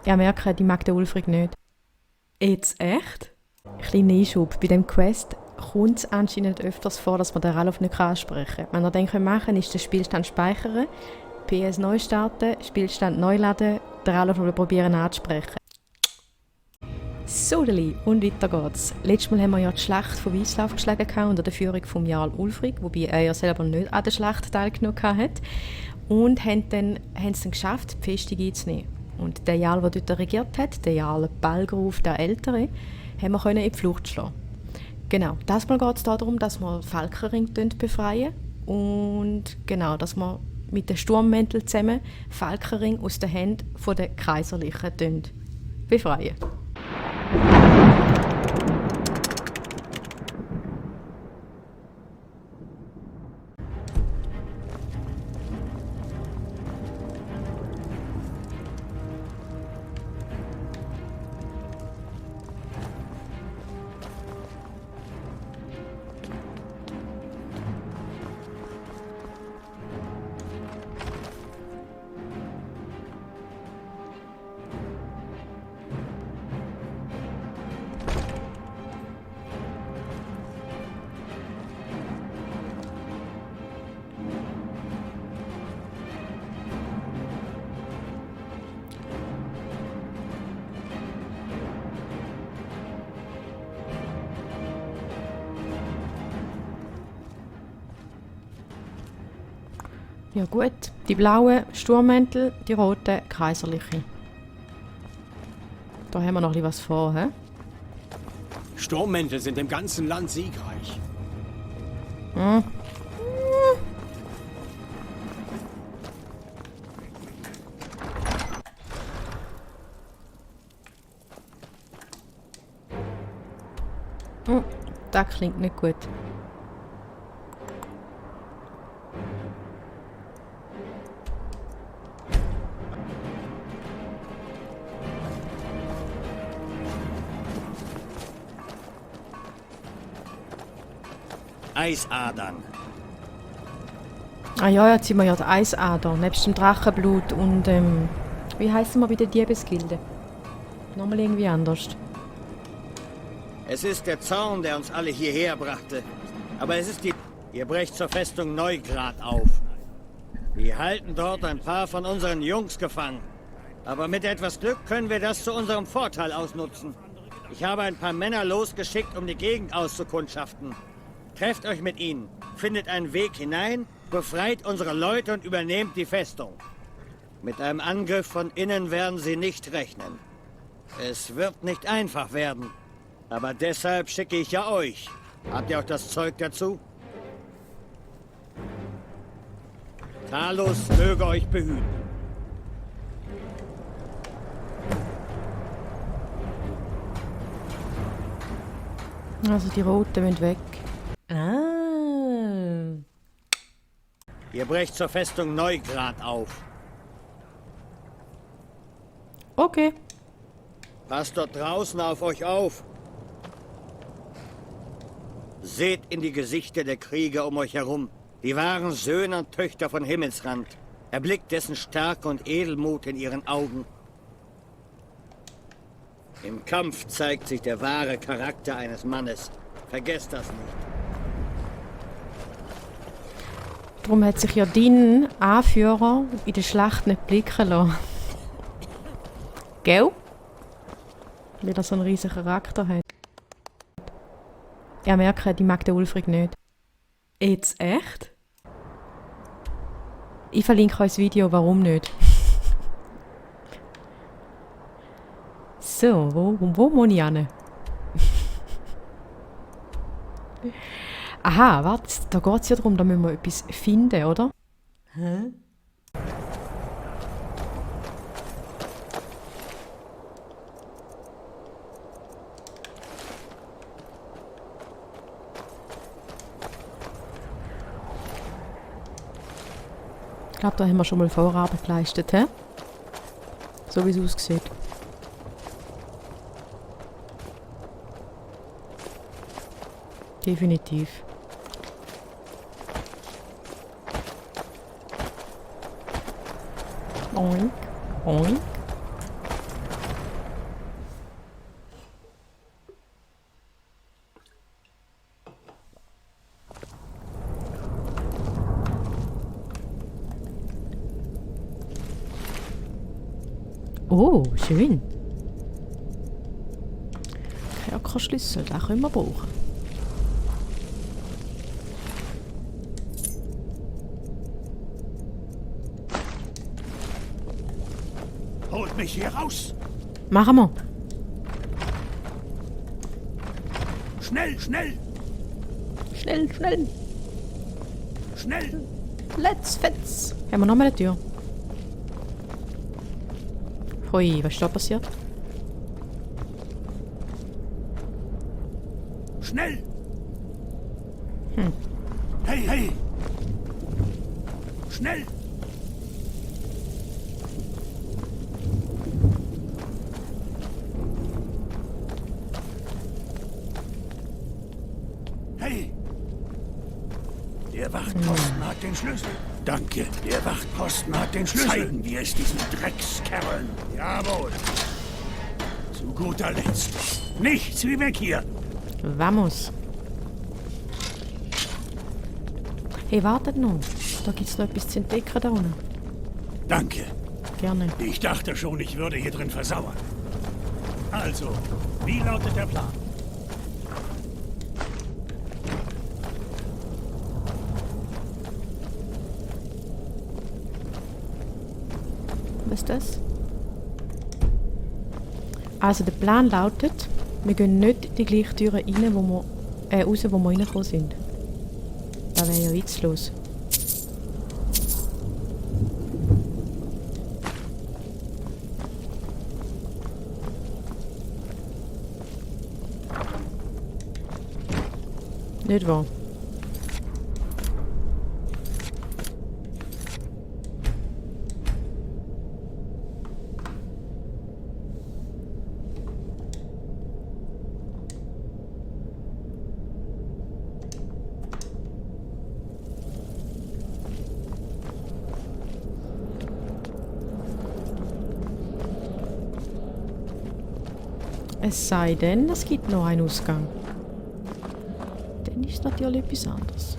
Ich merke, die mag den Ulfrig nicht. Jetzt echt? Kleiner Einschub. Bei diesem Quest kommt es anscheinend öfters vor, dass man den Ralf nicht ansprechen kann. Was ihr dann machen könnt, ist den Spielstand speichern, PS neu starten, Spielstand neu laden, den Ralf mal probieren anzusprechen. So, und weiter geht's. Letztes Mal haben wir ja die Schlacht von Weißlauf geschlagen unter der Führung von Jarl Ulfrig, wobei er ja selber nicht an der Schlacht teilgenommen hat. Und haben es dann geschafft, die Festung einzunehmen. Und der Jarl, der dort regiert hat, der Jarl Balgruf, der Ältere, haben wir in die Flucht schlagen. Genau, das Mal geht es darum, dass wir Falkenring befreien und genau, dass wir mit den Sturmmänteln zusammen Falkenring aus den Händen der Kaiserlichen befreien. Ja gut, die blauen Sturmmäntel, die roten Kaiserliche. Da haben wir noch etwas vor, hä? Sturmmäntel sind im ganzen Land siegreich. Hm. Das klingt nicht gut. Eisadern. Ah ja, jetzt sind wir ja der Eisader, nebst dem Drachenblut und wie heissen wir bei der Diebesgilde? Nochmal irgendwie anders. Es ist der Zorn, der uns alle hierher brachte. Aber es ist die... Ihr brecht zur Festung Neugrad auf. Wir halten dort ein paar von unseren Jungs gefangen. Aber mit etwas Glück können wir das zu unserem Vorteil ausnutzen. Ich habe ein paar Männer losgeschickt, um die Gegend auszukundschaften. Trefft euch mit ihnen, findet einen Weg hinein, befreit unsere Leute und übernehmt die Festung. Mit einem Angriff von innen werden sie nicht rechnen. Es wird nicht einfach werden. Aber deshalb schicke ich ja euch. Habt ihr auch das Zeug dazu? Talos möge euch behüten. Also die Roten müssen weg. Ihr brecht zur Festung Neugrad auf. Okay. Passt dort draußen auf euch auf. Seht in die Gesichter der Krieger um euch herum. Die wahren Söhne und Töchter von Himmelsrand. Erblickt dessen Stärke und Edelmut in ihren Augen. Im Kampf zeigt sich der wahre Charakter eines Mannes. Vergesst das nicht. Darum hat sich ja dein Anführer in der Schlacht nicht blicken lassen. Gell? Weil er so einen riesigen Charakter hat. Ich merke, die mag den Ulfrig nicht. Jetzt echt? Ich verlinke euch das Video, warum nicht. So, wo muss ich hin? Aha, warte, da geht es ja darum, da müssen wir etwas finden, oder? Hä? Ich glaube, da haben wir schon mal Vorarbeit geleistet, hä? So wie es aussieht. Definitiv. Oink, oink. Oh, schön. Kerkerschlüssel, den können wir brauchen. Holt mich hier raus! Machen wir. Schnell, schnell, Schnell, schnell. schnell! Let's fetz. Haben wir nochmal eine Tür? Hui, was ist da passiert? Schnell! Hey, hey! Schnell! Hey! Der Wachtposten hat den Schlüssel. Danke. Der Wachtposten hat den Schlüssel. Zeigen wir es diesen Dreckskerlen. Jawohl. Zu guter Letzt. Nichts wie weg hier. Vamos. Hey, wartet noch. Da gibt's noch etwas zu entdecken da unten. Danke. Gerne. Ich dachte schon, ich würde hier drin versauern. Also, wie lautet der Plan? Was ist das? Also der Plan lautet, wir gehen nicht die gleiche Tür rein, raus, wo wir reingekommen sind. Das wäre ja witzlos. Nicht wahr? Es sei denn, es gibt noch einen Ausgang. Dann ist natürlich etwas anderes.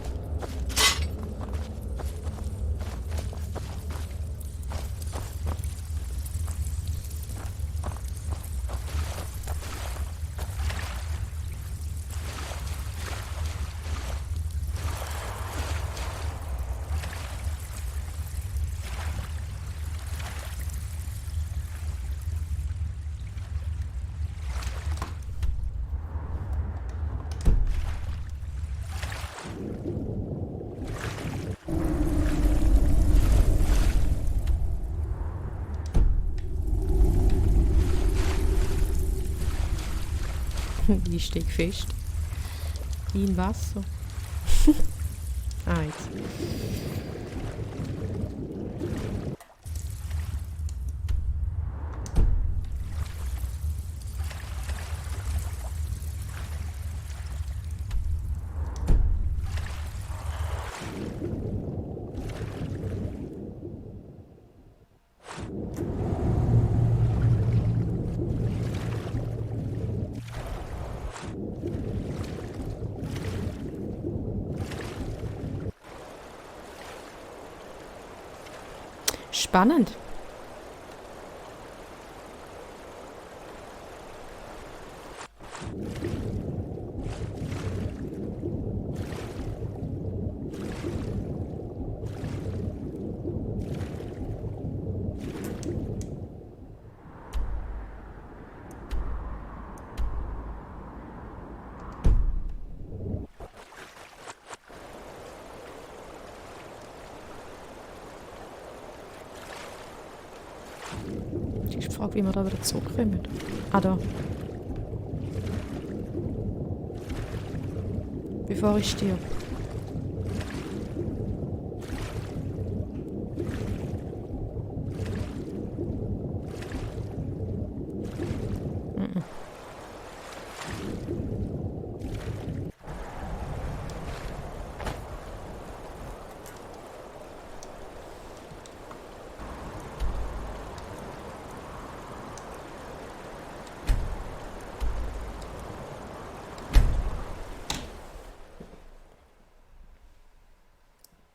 Ich stehe fest. Im Wasser. Jetzt. Spannend. Ich frage, wie wir da wieder zurückkommen. Da. Bevor ich stirb.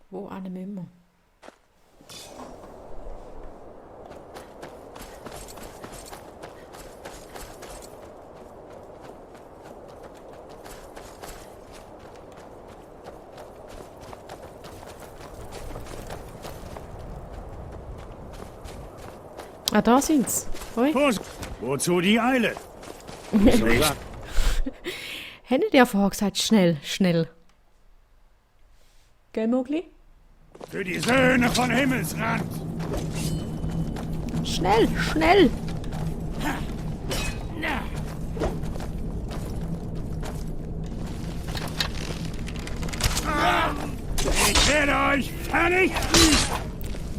Wo müssen wir? Ah, da sind's. Oi. Vorsicht! Wozu die Eile? So sagt. Hättet ihr vorher gesagt, schnell, schnell. Gell, Mogli? Für die Söhne von Himmelsrand! Schnell, schnell! Ich werde euch vernichten!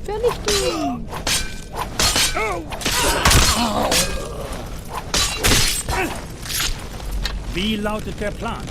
Vernichten! Wie lautet der Plan?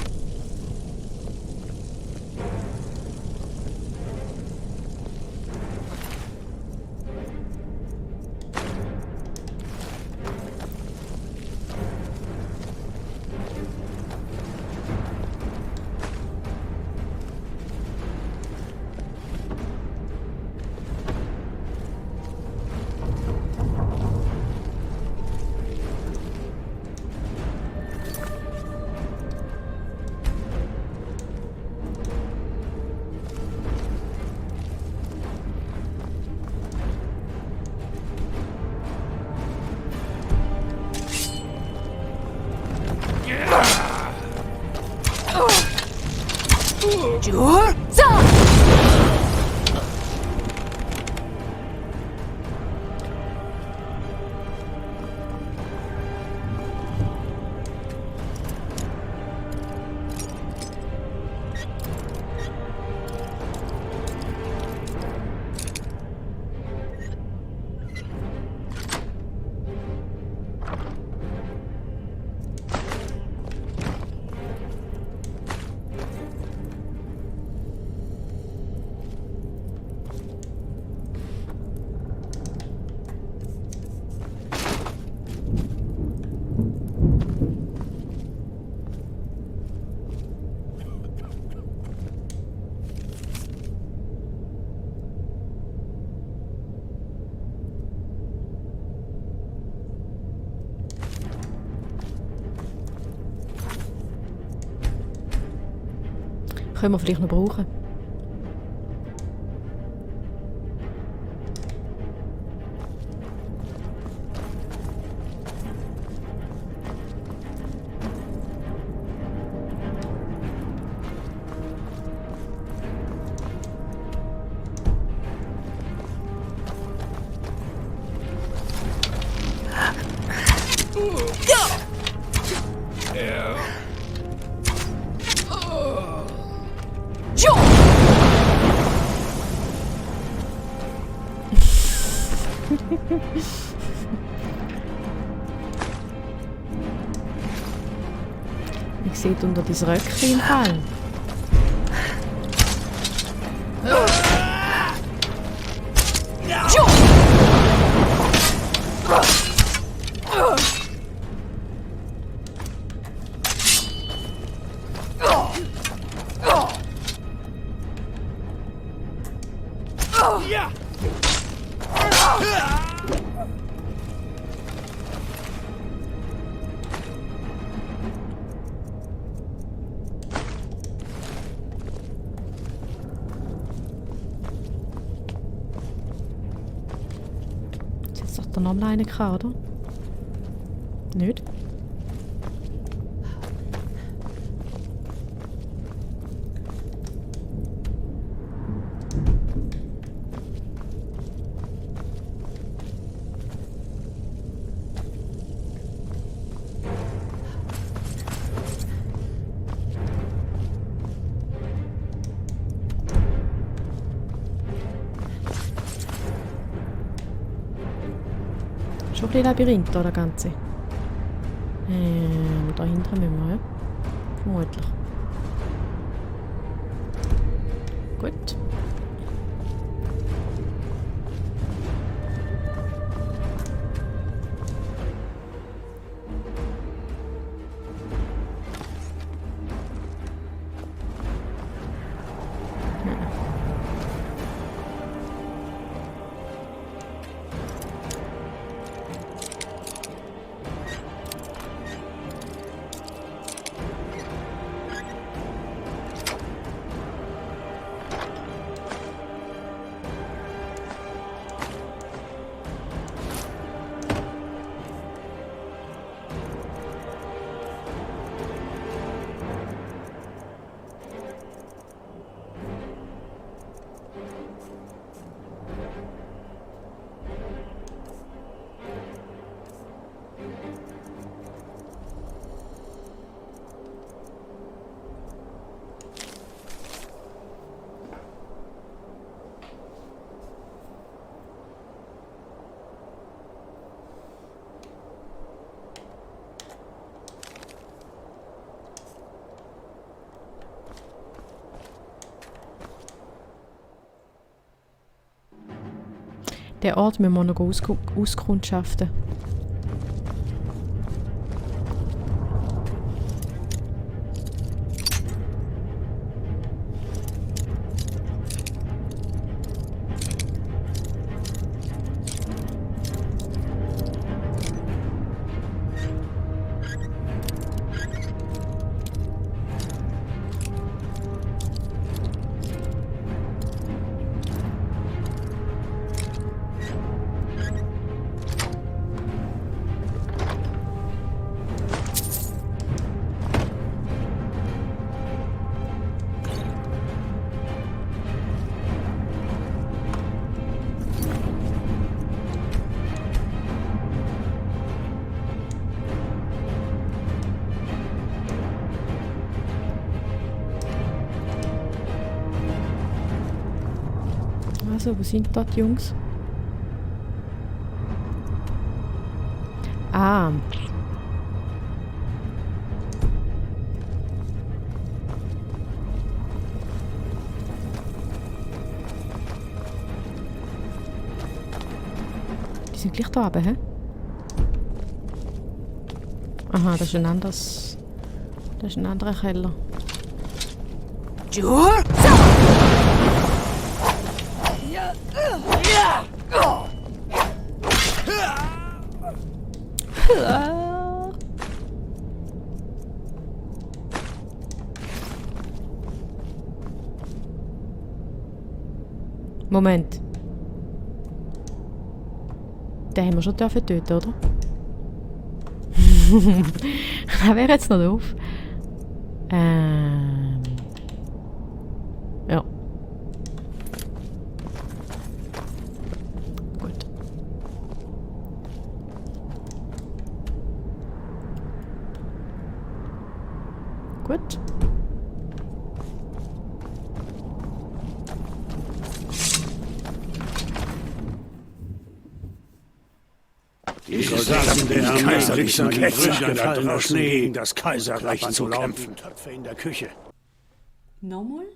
Können wir vielleicht noch brauchen. Ich sehe unter dieses Röckchen im Fall. Ja! Jetzt doch der noch mal einen gehabt, oder? Nicht? Schon ein bisschen Labyrinth da, der ganze. Da hinten müssen wir, ja? Vermutlich. Gut. Den Ort müssen wir noch auskundschaften. Also, wo sind dort die Jungs? Ah. Die sind gleich da oben, hä? Aha, das ist ein anderes... Das ist ein anderer Keller. Jur? Moment. Den haben wir schon töten, oder? Das wäre jetzt noch doof. Ja. Gut. Gut. Die Soldaten der kaiserlichen Kämpfer da draußen gegen das Kaiserreich zu kämpfen. Töpfe in der Küche. Nochmal?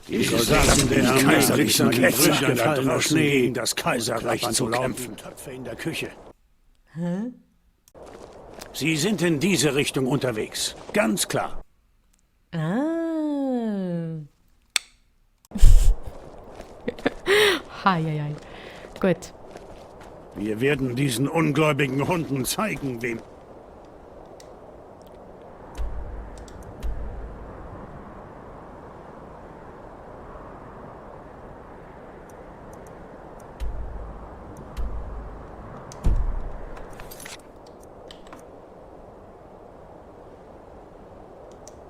Die Soldaten der kaiserlichen Kämpfer da draußen gegen das Kaiserreich zu kämpfen. Töpfe in der Küche. Hä? Sie sind in diese Richtung unterwegs. Ganz klar. Ah. Hei. Gut. Wir werden diesen ungläubigen Hunden zeigen, wem...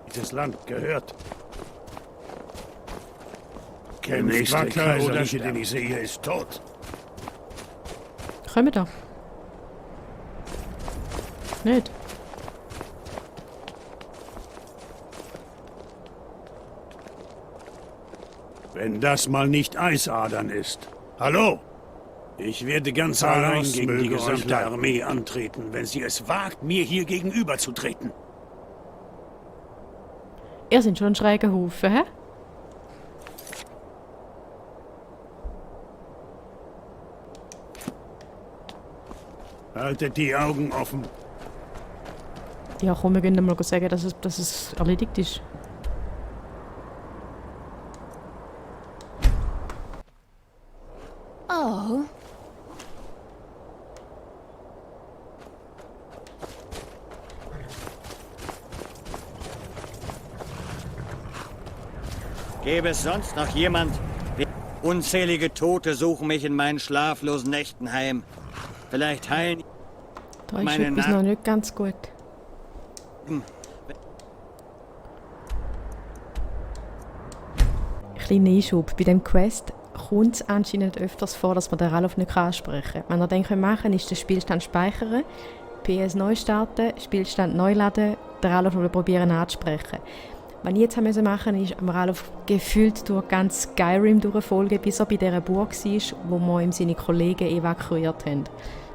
dieses Land gehört. Der nächste Kaiserliche, den ich sehe, ist tot. Kommen da. Nicht. Wenn das mal nicht Eisadern ist. Hallo? Ich werde ganz allein gegen die gesamte Armee antreten, wenn sie es wagt, mir hier gegenüberzutreten. Ihr seid schon ein schräger Haufen, hä? Haltet die Augen offen. Ja, komm, wir können mal sagen, dass es erledigt ist. Oh. Gäbe es sonst noch jemand? Unzählige Tote suchen mich in meinen schlaflosen Nächten heim. Vielleicht heilen Da ist meine etwas noch nicht ganz gut. Kleiner Einschub. Bei dem Quest kommt es anscheinend öfters vor, dass man den Ralf nicht ansprechen kann. Was ihr dann machen könnt, ist den Spielstand speichern, PS neu starten, Spielstand neu laden, den Ralf probieren anzusprechen. Was ich jetzt machen musste, ist am Ralf gefühlt durch ganz Skyrim durchfolgen, bis er bei dieser Burg war, wo wir ihm seine Kollegen evakuiert haben.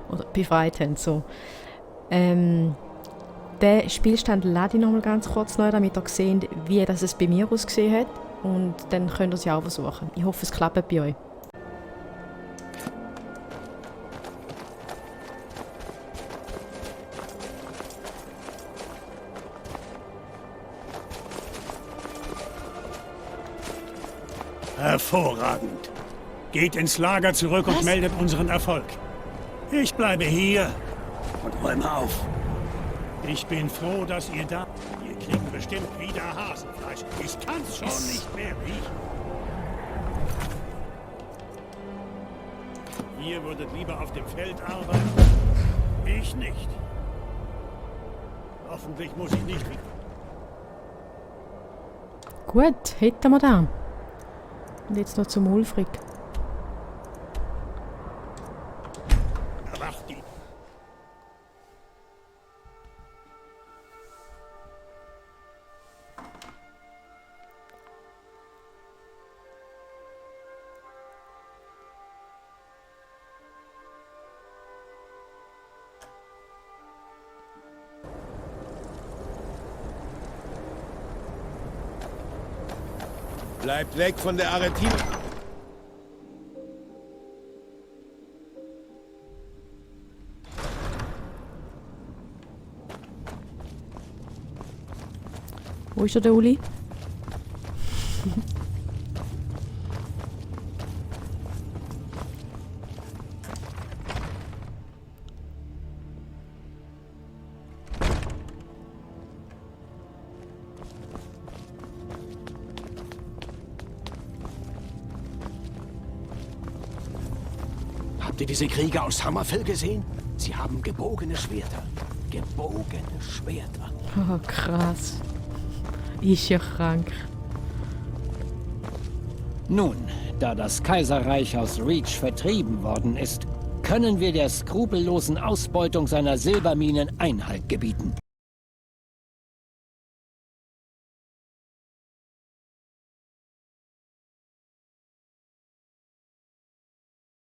Oder befreit haben. So. Den Spielstand lade ich noch mal ganz kurz neu, damit ihr seht, wie das es bei mir ausgesehen hat. Und dann könnt ihr es ja auch versuchen. Ich hoffe, es klappt bei euch. Hervorragend. Geht ins Lager zurück und meldet unseren Erfolg. Ich bleibe hier und räume auf. Ich bin froh, dass ihr da... Wir kriegen bestimmt wieder Hasenfleisch. Ich kann's schon nicht mehr riechen. Ihr würdet lieber auf dem Feld arbeiten? Ich nicht. Hoffentlich muss ich nicht... Gut, hätten wir da. Und jetzt noch zum Ulfric. Erwacht die... Bleibt weg von der Aretino. Wo ist der Uli? Habt ihr diese Krieger aus Hammerfell gesehen? Sie haben gebogene Schwerter. Gebogene Schwerter. Oh, krass. Ist ja krank. Nun, da das Kaiserreich aus Reach vertrieben worden ist, können wir der skrupellosen Ausbeutung seiner Silberminen Einhalt gebieten.